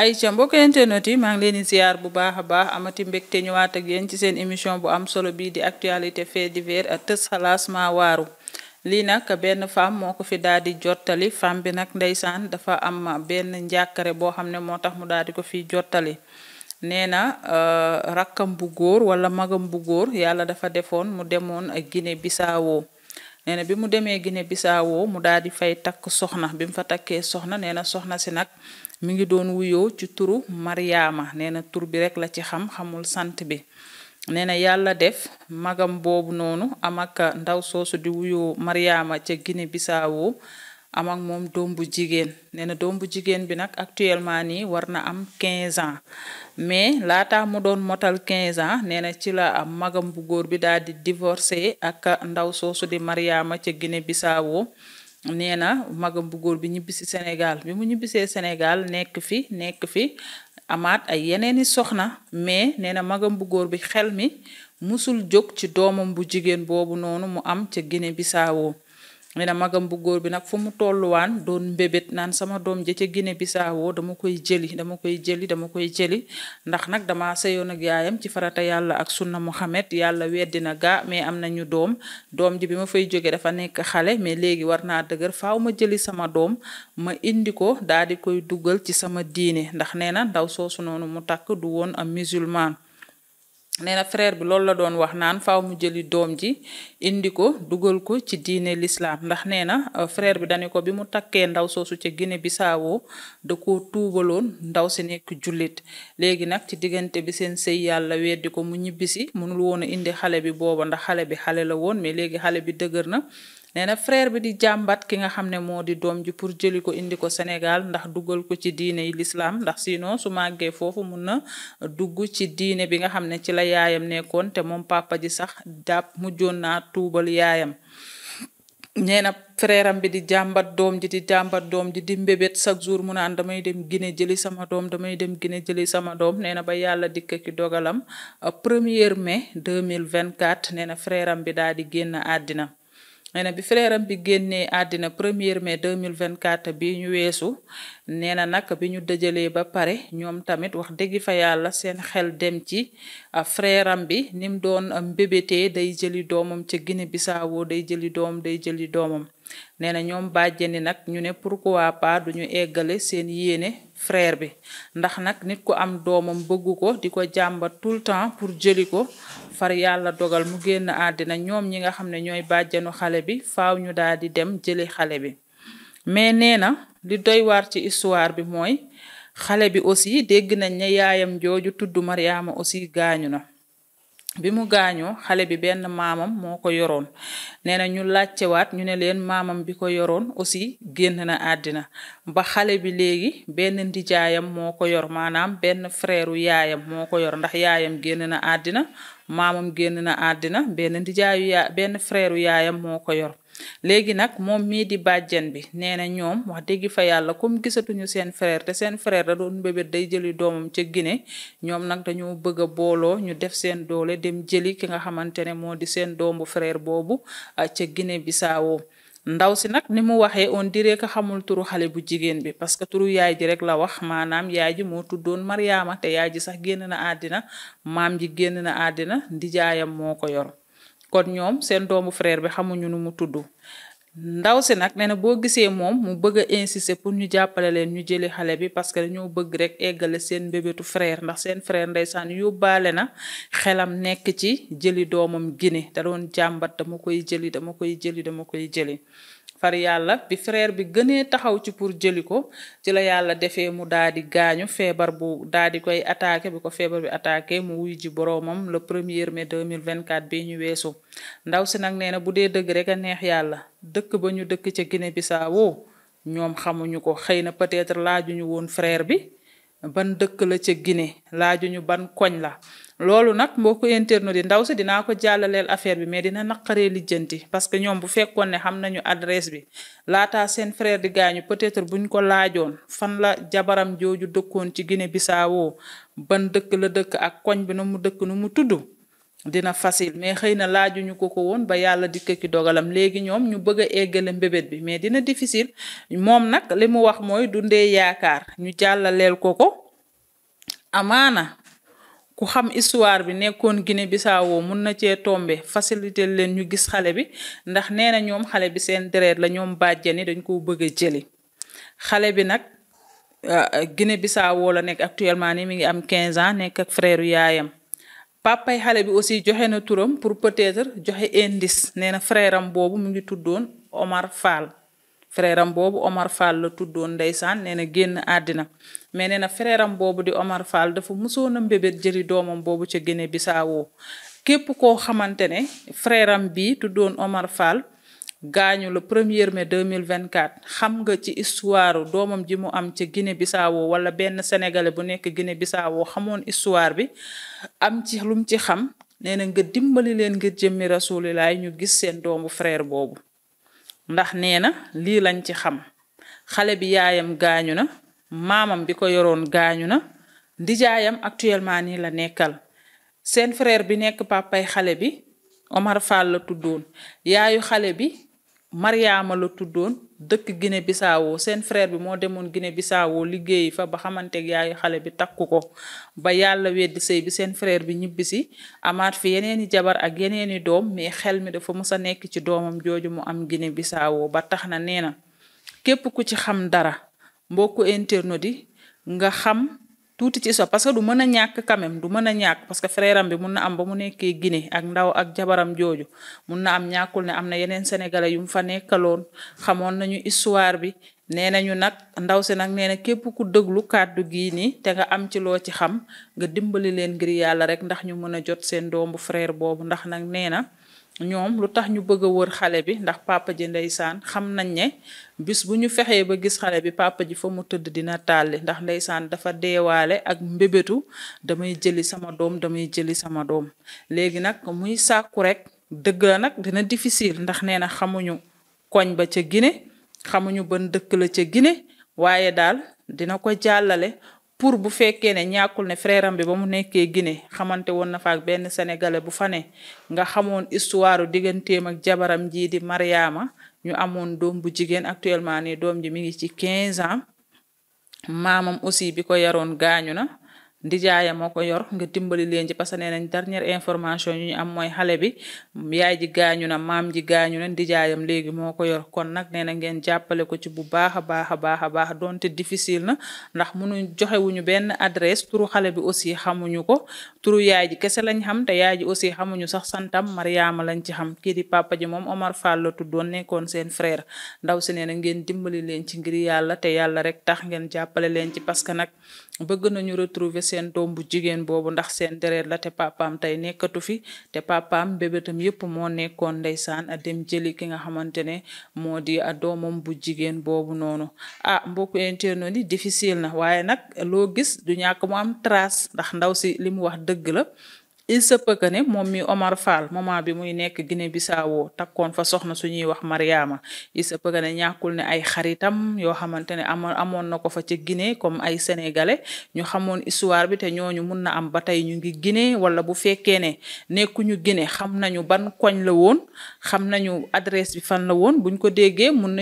Aïcha mbokk internet yi maa ngi leen di ziar bu baax a baax amati mbégte ñëwaat ak yéen ci seen émission bu am solo bii di actualité fait divers ak tës xalaas ma waaru lii nag benn femme moo ko fi daal di jottali femme bi nag ndeysaan dafa am benn njàkkare boo xam ne moo tax mu daal di ko fi jottali nee na rakkam bu góor wala magam bu góor yàlla dafa defoon mu demoon ak Guinée Bissau nee na bi mu demee Guinée Bissau mu daal di fay takk soxna bi mu fa takkee soxna nee na soxna si nag mi ngi doon wuyoo ci turu Mariama nee na tur bi rek la ci xamul sant bi nee na yàlla def magam boobu noonu am ak ndaw soosu di wuyoo Mariama ca Guinée Bissau am ak moom doom bu jigéen nee na doom bu jigéen bi nag actuellement nii war na am 15 ans mais laata mu doon motal 15 ans nee na ci la am magam bu góor bi daal di divorcé ak ndaw soosu di Mariama ca Guinée Bissau nee na magam bu góor bi ñibbisi Sénégal bi mu ñibbisee Sénégal nekk fi amaat ay yeneeni soxna mais nee na magam bu góor bi xel mi musul jóg ci doomam bu jigéen boobu noonu mu am ca Guinée Bissau nee na magam bu góor bi nag fu mu tolluwaan doon mbébét naan sama doom ja ca Guinée Bissau dama koy jëli ndax nag dama sëyoon ak yaayam ci farata yàlla ak sunna Muhammad yàlla weddina gaa mais am nañu doom ji bi ma fay jóge dafa nekk xale mais léegi war naa dëgër faaw ma jëli sama doom ma indi ko daal di koy dugal ci sama diine ndax nee na ndaw soosu noonu mu takk du woon am musulman nee na frère bi loolu la doon wax naan faaw mu jëli doom ji indi ko dugal ko ci diine l'islam ndax nee na frère bi dani ko bi mu takkee ndaw soosu ca Guinée Bissau da ko tuubaloon ndaw si nekk jullit léegi nag ci diggante bi seen sëy yàlla weddi ko mu ñibbisi mënul woon a indi xale bi booba ndax xale bi xale la woon mais léegi xale bi dëgër na nee na frère bi di jàmbat ki nga xam ne moo di doom ji pour jëli ko indi ko Sénégal ndax dugal ko ci diine yi l'islam ndax sinon su màggee foofu mun na dugg ci diine bi nga xam ne ci la yaayam nekkoon te moom papa ji sax mujjoon naa tuubal yaayam nee na frère am bi di jàmbat doom ji di mbébét chaque jour mu naan damay dem Guinée jëli sama doom nee na ba yàlla dikk ki dogalam 1er mai 2024 nee na frère am bi daal di génn àddina nee na bi frère am bi génnee àddina 1er mai 2024 bi ñu weesu nee na nag bi ñu dëjalee ba pare ñoom tamit wax dëgg fa yàlla seen xel dem ci frère am bi ni mu doon mbébétee day jëli doomam ca Guinée Bissau day jëli doomam nee na ñoom bàjjeni nag ñu ne pourquoi pas duñu eggale seen yéene frère bi ndax nag nit ku am doomam bëggu ko di ko jàmbat tout le temps pour jëli ko far yàlla dogal mu génn àddina ñoom ñi nga xam ne ñooy bàjjenu xale bi faaw ñu daal di dem jëli xale bi mais nee na li doy waar ci histoire bi mooy xale bi aussi dégg nañ ne yaayam jooju tudd Mariama aussi gaañu na bi mu gaañoo xale bi benn maamam moo ko yoroon nee na ñu laajtewaat ñu ne leen maamam bi ko yoroon aussi génn na àddina ba xale bi léegi benn ndijaayam moo ko yor maanaam benn frère yaayam moo ko yor ndax yaayam génn na àddina maamam génn na àddina benn frère yaayam moo ko yor léegi nag moom mii di bàjjen bi nee na ñoom wax dëgg fa yàlla comme gisatuñu seen frère te seen frère da doon mbébét day jëli doomam ca Guinée ñoom nag dañoo bëgg a booloo ñu def seen doole dem jëli ki nga xamante ne moo di seen doomu frère boobu ca Guinée Bissau ndaw si nag ni mu waxee on dirait que xamul turu xale bu jigéen bi parce que turu yaay ji rek la wax maanaam yaay ji moo tuddoon Mariama te yaay ji sax génn na àddina maam ji génn na àddina ndijaayam moo ko yor kon ñoom seen doomu frère bi xamuñu nu mu tudd ndaw si nag nee na boo gisee moom mu bëgg a insister pour ñu jàppale leen ñu jëli xale bi parce que dañoo bëgg rek eggale seen mbébétu frère ndax seen frère ndeysaan yóbbaale na xelam nekk ci jëli doomam Guinée da doon jàmbat dama koy jëli far yàlla bi frère bi gënee taxaw ci pour jëli ko ci la yàlla defee mu daal di gaañu feebar bu daal di koy attaqué bi ko feebar bi attaqué mu wuy ji boroomam le 1er mai 2024 bi ñu weesu ndaw si nag nee na bu dee dëgg rek a neex yàlla dëkk ba ñu dëkk ca Guinée Bissau ñoom xamuñu ko xëy na peut-être laajuñu woon frère bi ban dëkk la ca Guinée laajuñu ban koñ la loolu nag mbokku internet yi ndaw si dinaa ko jàllaleel affaire bi mais dina naqaree lijjanti parce que ñoom bu fekkoon ne xam nañu adresse bi laata seen frère di gaañu peut-être buñ ko laajoon fan la jabaram jooju dëkkoon ci Guinée Bissau ban dëkk la dëkk ak koñ bi nu mu dëkk nu mu tudd dina facile mais xëy na laajuñu ko woon ba yàlla dikk ki dogalam léegi ñoom ñu bëgg a eggale mbébét bi mais dina difficile moom nag li mu wax mooy dundee yaakaar ñu jàllaleel ko amaana ku xam histoire bi nekkoon Guinée Bissau mun na cee tombe facilité leen ñu gis xale bi ndax nee na ñoom xale bi seen deret la ñoom bàjjani dañ ko bëgg a jëli xale bi nag Guinée Bissau la nekk actuellement ni mi ngi am 15 ans nekk ak frère yaayam papay xale bi aussi joxe na turam pour peut-être joxe indice nee na frère am boobu mu ngi tuddoon Omar Fall frère am boobu Omar Fall la tuddoon ndeysaan nee na génn àddina mais nee na frère am boobu di Omar Fall dafa musoon a mbébét jëli doomam boobu ca Guinée Bissau képp koo xamante ne frère am bi tuddoon Omar Fall gaañu le 1er mai 2024 xam nga ci histoire doomam ji mu am ca Guinée Bissau wala benn sénégalais bu nekk Guinée Bissau xamoon histoire bi am ci lum ci xam nee na nga dimbali leen ngir jëmmi rasulilaay ñu gis seen doomu frère boobu ndax nee na lii lañ ci xam xale bi yaayam gaañu na maamam bi ko yoroon gaañu na ndijaayam actuellement nii la nekkal seen frère bi nekk papay xale bi Omar Fall la tuddoon yaayu xale bi Mariama la tuddoon dëkk Guinée Bissau seen frère bi moo demoon Guinée Bissau liggéeyi fa ba xamanteeg yaayu xale bi takku ko ba yàlla weddi sëy bi seen frère bi ñibbisi amaat fi yeneeni jabar ak yeneeni doom mais xel mi dafa mës a nekk ci doomam jooju mu am Guinée Bissau ba tax na nee na képp ku ci xam dara mbokku internet yi nga xam tuuti ci so parce que du mën a ñàkk quand même du mën a ñàkk parce que frère am bi mun na am ba mu nekkee Guinée ak ndaw ak jabaram jooju mun na am ñàkkul ne am na yeneen sénégalais yu mu fa nekkaloon xamoon nañu histoire bi nee nañu nag ndaw si nag nee na képp ku déglu kàddu gii nii te nga am ci loo ci xam nga dimbali leen ngir yàlla rek ndax ñu mën a jot seen doomu frère boobu ndax nag nee na ñoom lu tax ñu bëgg a wër xale bi ndax papa ji ndeysaan xam nañ ne bis bu ñu fexee ba gis xale bi papa ji fa mu tëdd dina tàlli ndax ndeysaan dafa deewaale ak mbébétu damay jëli sama doom damay jëli sama doom léegi nag muy sàkku rek dëgg la nag dina difficile ndax nee na xamuñu koñ ba ca Guinée xamuñu ban dëkk la ca Guinée waaye daal dina ko jàllale pour bu fekkee ne ñàkkul ne frère am bi ba mu nekkee Guinée xamante woon na fa ak benn sénégalais bu fa ne nga xamoon histoire digganteem ak jabaram jii di Mariama ñu amoon doom bu jigéen actuellement nii doom ji mi ngi ci 15 ans maamam aussi bi ko yaroon gaañu na ndijaayam moo ko yor nga dimbali leen ci parce que nee nañ dernière information yu ñu am mooy xale bi yaay ji gaañu na maam ji gaañu na ndijaayam léegi moo ko yor kon nag nee na ngeen jàppale ko ci bu baax a baax a baax a baax donte difficile na ndax mënuñ joxewuñu benn adresse turu xale bi aussi xamuñu ko turu yaay ji kese lañ xam te yaay ji aussi xamuñu sax santam Mariama lañ ci xam kii di papa ji moom Omar Fall la tuddoon nekkoon seen frère ndaw si nee na ngeen dimbali leen ci ngir yàlla te yàlla rek tax ngeen jàppale leen ci parce que nag bëgg nañu retrouver seen doom bu jigéen boobu ndax seen deret la te papaam tey nekkatu fi te papaam bébétam yépp moo nekkoon ndeysaan a dem jëli ki nga xamante ne moo di a doomam bu jigéen boobu noonu mbokku internet yi difficile na waaye nag loo gis du ñàkk mu am trace ndax ndaw si li mu wax dëgg la il se peut que ne moom mi Omar Fall moment bi muy nekk Guinée Bissau takkoon fa soxna suñuy wax Mariama il se peut que ne ñàkkul ne ay xaritam yoo xamante ne amoon na ko fa ca Guinée comme ay sénégalais ñu xamoon histoire bi te ñooñu mun na am ba tey ñu ngi Guinée wala bu fekkee ne nekkuñu Guinée xam nañu ban koñ la woon xam nañu adresse bi fan la woon buñ ko déggee mun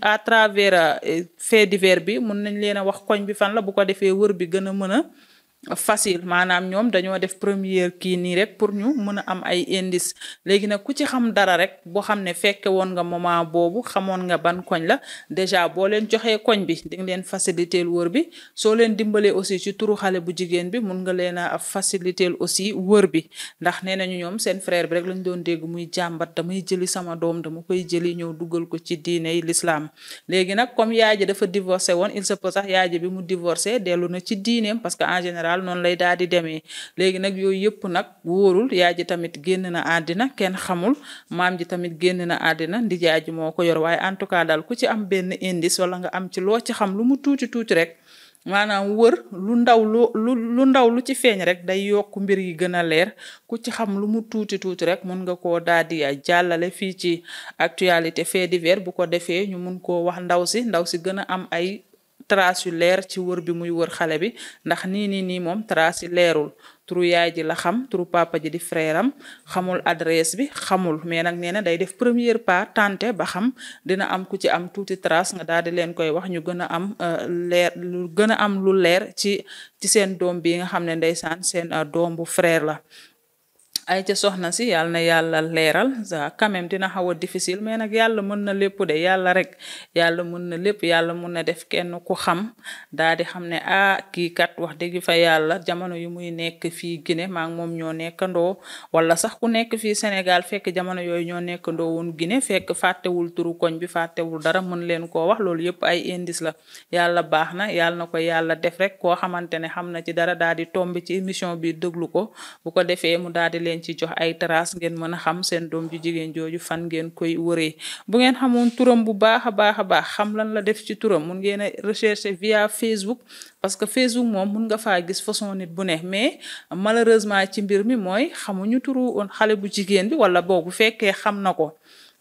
à travers fait divers bi mun nañ leen a wax koñ bi fan la bu ko defee wër bi gën a mën a facile maanaam ñoom dañoo def première kii nii rek pour ñu mën a am ay indice léegi nag ku ci xam dara rek boo xam ne fekke woon nga moment boobu xamoon nga ban koñ la déjà boo leen joxee koñ bi di nga leen faciliter wër bi soo leen dimbalee aussi ci turu xale bu jigéen bi mun nga leen a faciliter aussi wër bi ndax nee nañu ñoom seen frère bi rek lañ doon dégg muy jàmbat damay jëli sama doom dama koy jëli ñëw dugal ko ci diine yi l'islam léegi nag comme yaay ji dafa divorcé woon il se peut sax yaay ji bi mu divorcé dellu na ci diineem parce que en général noonu lay daal di demee léegi nag yooyu yëpp nag wóorul yaay ji tamit génn na àddina kenn xamul maam ji tamit génn na àddina ndijaay ji moo ko yor waaye en tout cas daal ku ci am benn indice wala nga am ci loo ci xam lu mu tuuti tuuti rek maanaam wër lu ndaw lu ci feeñ rek day yokk mbir yi gën a leer ku ci xam lu mu tuuti tuuti rek mun nga koo daal di jàllale fii ci actualité fait divers bu ko defee ñu mun koo wax ndaw si gën a am ay trace yu leer ci wër bi muy wër xale bi ndax nii moom trace yi leerul turu yaay ji la xam turu papa ji di frère am xamul adresse bi xamul mais nag nee na day def premier pas tenter ba xam dina am ku ci am tuuti trace nga daal di leen koy wax ñu gën a am leer lu gën a am lu leer ci seen doom bi nga xam ne ndeysaan seen doom bu frère la. ay ca soxna si yàlla na yàlla leeral quand même dina xaw a difficile mais nag yàlla mën na lépp de yàlla rek yàlla mën na lépp yàlla mën na def kenn ku xam daa di xam ne kii kat wax dëgg fa yàlla jamono yu muy nekk fii Guinée maa ngi moom ñoo nekkandoo wala sax ku nekk fii Sénégal fekk jamono yooyu ñoo nekkandoo woon Guinée fekk fàttewul turu koñ bi fàttewul dara mën leen koo wax loolu yëpp ay indice la yàlla baax na yàlla na ko yàlla def rek koo xamante ne xam na ci dara daa di tomb ci émission bi déglu ko bu ko defee mu daal di leen ci jox ay trace ngeen mën a xam seen doom ju jigéen jooju fan ngeen koy wëree bu ngeen xamoon turam bu baax a baax xam lan la def ci turam mun ngeen a rechercher via Facebook parce que Facebook moom mun nga faa gis façon nit bu ne mais malheureusement ci mbir mi mooy xamuñu turu xale bu jigéen bi wala boobu fekkee xam na ko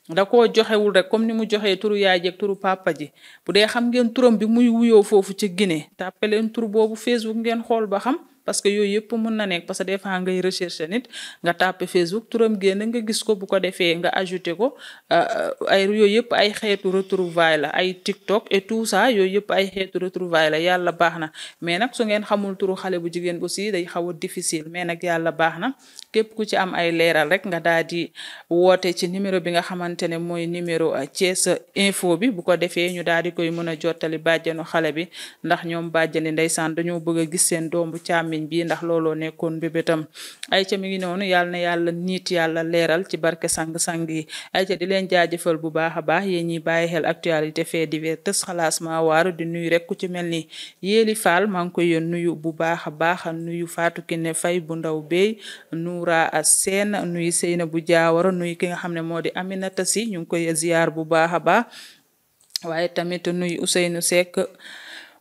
da koo joxewul rek comme ni mu joxee turu yaay jeeg turu papa ji bu dee xam ngeen turam bi muy wuyoo foofu ci Guinée tàppe leen tur boobu Facebook ngeen xool ba xam parce que yooyu yëpp mën na nekk parce que des fois ngay rechercher nit nga tàppe Facebook turam génn nga gis ko bu ko defee nga ajouté ko ay yooyu yëpp ay xeetu retrouvailles la ay TikTok et tout ça yooyu yëpp ay xeetu retrouvailles la yàlla baax na mais nag su ngeen xamul turu xale bu jigéen aussi day xaw a difficile mais nag yàlla baax na képp ku ci am ay leeral rek nga daal di woote ci numéro bi nga xamante ne mooy numéro Thiès Info bi bu ko defee ñu daal di koy mën a jottali bàjjenu xale bi ndax ñoom bàjjeni ndeysaan dañoo bëgg a gis seen doom bu càmmiñ bi ndax looloo nekkoon bébétam ay ca mi ngi noonu yàlla na yàlla niit yàlla leeral ci barke sang-sang yi ay ca di leen jaajëfal bu baax a baax yéen ñi bàyyi xel actualité fait divers tës xalaas ma waaru di nuyu rek ku ci mel ni Yéeli Fall maa ngi koy nuyu bu baax a baax nuyu Fatou Kiné Faye bu ndaw bey Noura Sène nuyu Seyna bu Jaawara nuyu ki nga xam ne moo di Aminata Si ñu ngi koy ziar bu baax a baax waaye tamit nuyu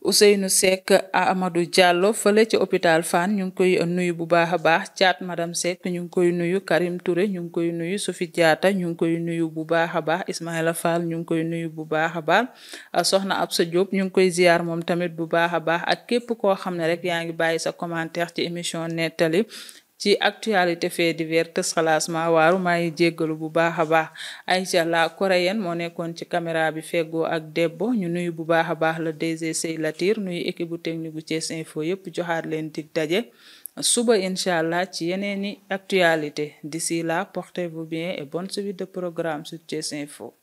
Ousseynou Seck Amadou Diallo fële ci hôpital Fann ñu ngi koy nuyu bu baax a baax Thiat madame Seck ñu ngi koy nuyu Karim Touré ñu ngi koy nuyu Sophie Diatta ñu ngi koy nuyu bu baax a baax Ismaïla Fall ñu ngi koy nuyu bu baax a baax soxna Absa Diop ñu ngi koy ziar moom tamit bu baax a baax ak képp koo xam ne rek yaa ngi bàyyi sa commentaire ci émission nettali ci actualité fait divers tës xalaas ma waaru maa ngi jéggalu bu baax a baax Aïcha la coréenne moo nekkoon ci caméra bi feggoo ak Debbo ñu nuyu bu baax a baax le DG Sey Latir nuyu équipe bu technique bu Thiès Info yépp joxaat leen dig daje suba incha allah ci yeneeni actualité d'ici là portez-vous bien et bonne suite de programme sur Thiès Info